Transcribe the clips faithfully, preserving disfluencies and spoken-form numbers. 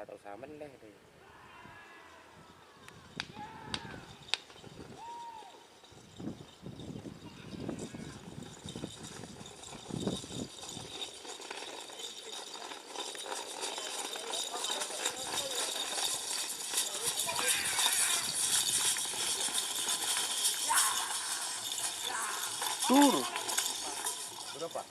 Tao samen lè, deh. Tur. Berapa?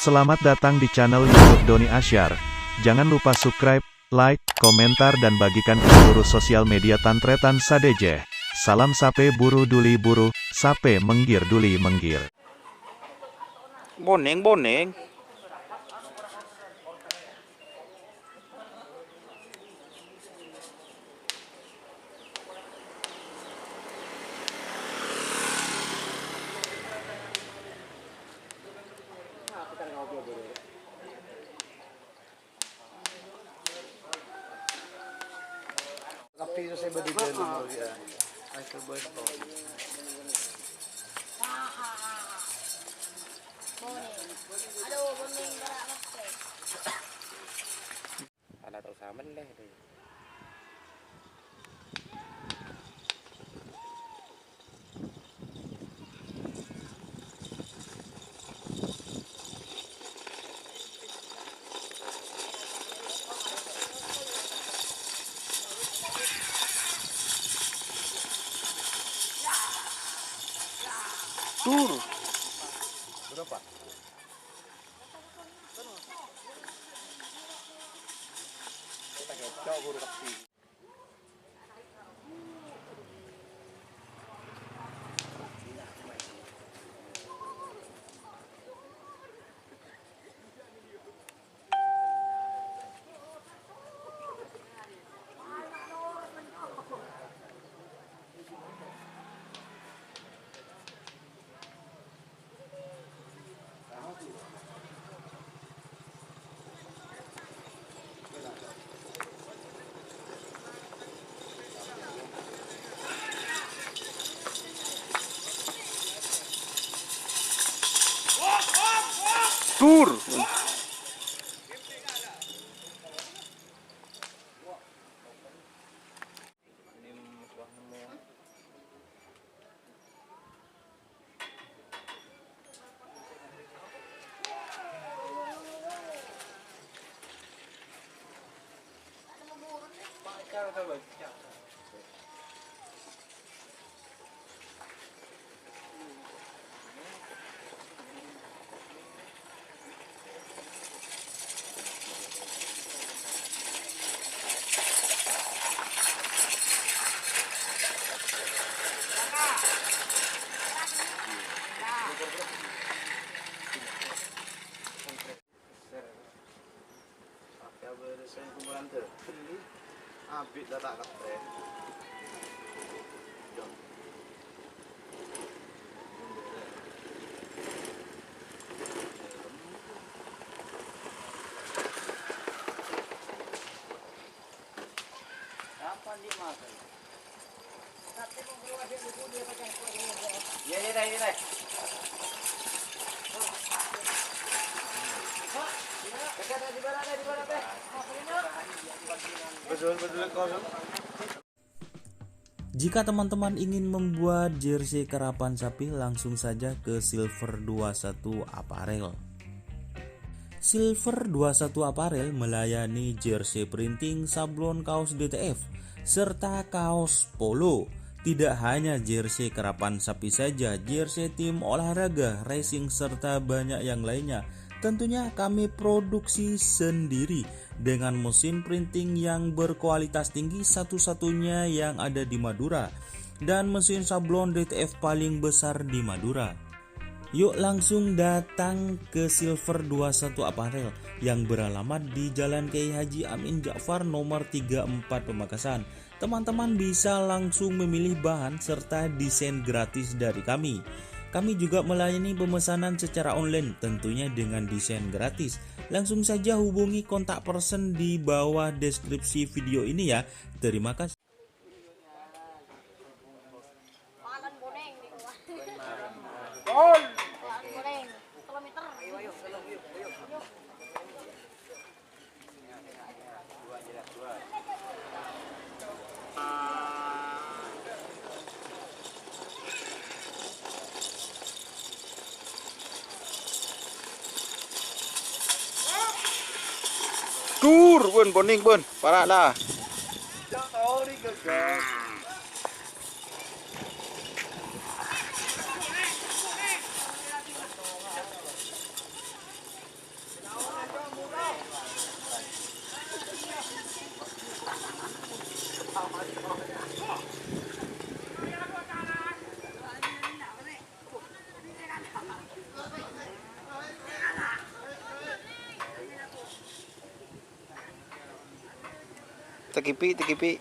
Selamat datang di channel YouTube Doni Asyar. Jangan lupa subscribe, like, komentar, dan bagikan ke seluruh sosial media tan-tarètan sadhâjâ. Salam sapè buru dhuli buru, sapè mèngghir dhuli mèngghir. Bonèng, bonèng. Tapi itu saya beri dia dulu, ya. Michael Bolton. Anak tao samen lè, deh. Tur. Berapa? Kita kocok guru kecil. Tur. Jika teman-teman ingin membuat jersey karapan sapi, langsung saja ke Silver dua satu Apparel. Silver dua satu Apparel melayani jersey printing, sablon kaos D T F, serta kaos polo. Tidak hanya jersey karapan sapi saja, jersey tim olahraga, racing, serta banyak yang lainnya. Tentunya kami produksi sendiri dengan mesin printing yang berkualitas tinggi, satu-satunya yang ada di Madura, dan mesin sablon D T F paling besar di Madura. Yuk langsung datang ke Silver dua satu Apparel yang beralamat di Jalan Kiai Haji Amin Ja'far nomor tiga empat Pamekasan. Teman-teman bisa langsung memilih bahan serta desain gratis dari kami. Kami juga melayani pemesanan secara online, tentunya dengan desain gratis. Langsung saja hubungi kontak person di bawah deskripsi video ini ya. Terima kasih. Pangalan boneng di bawah. Pangalan boneng, kilometer. Dur, bun, boning, bun. Para' la. Tekipi, tekipi.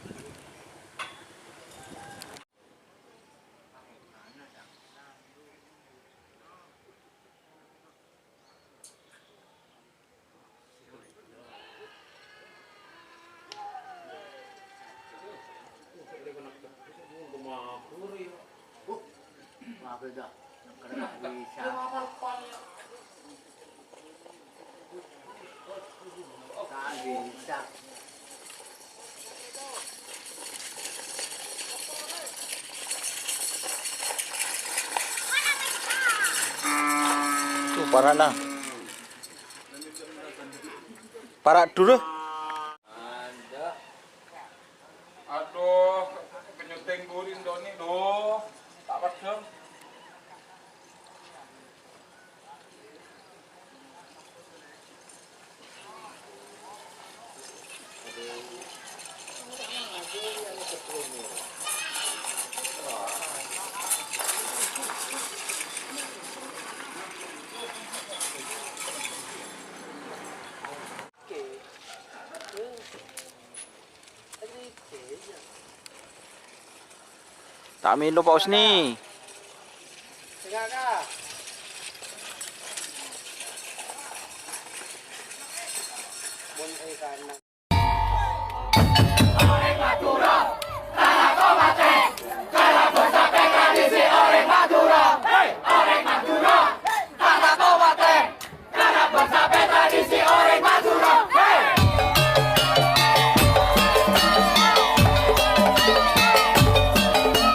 Tuh, para' na. Para' dulu. Adhu, kenyuteng guring doni, duh. Ta' peddheng. Ta' mèlo, Pa' Husni.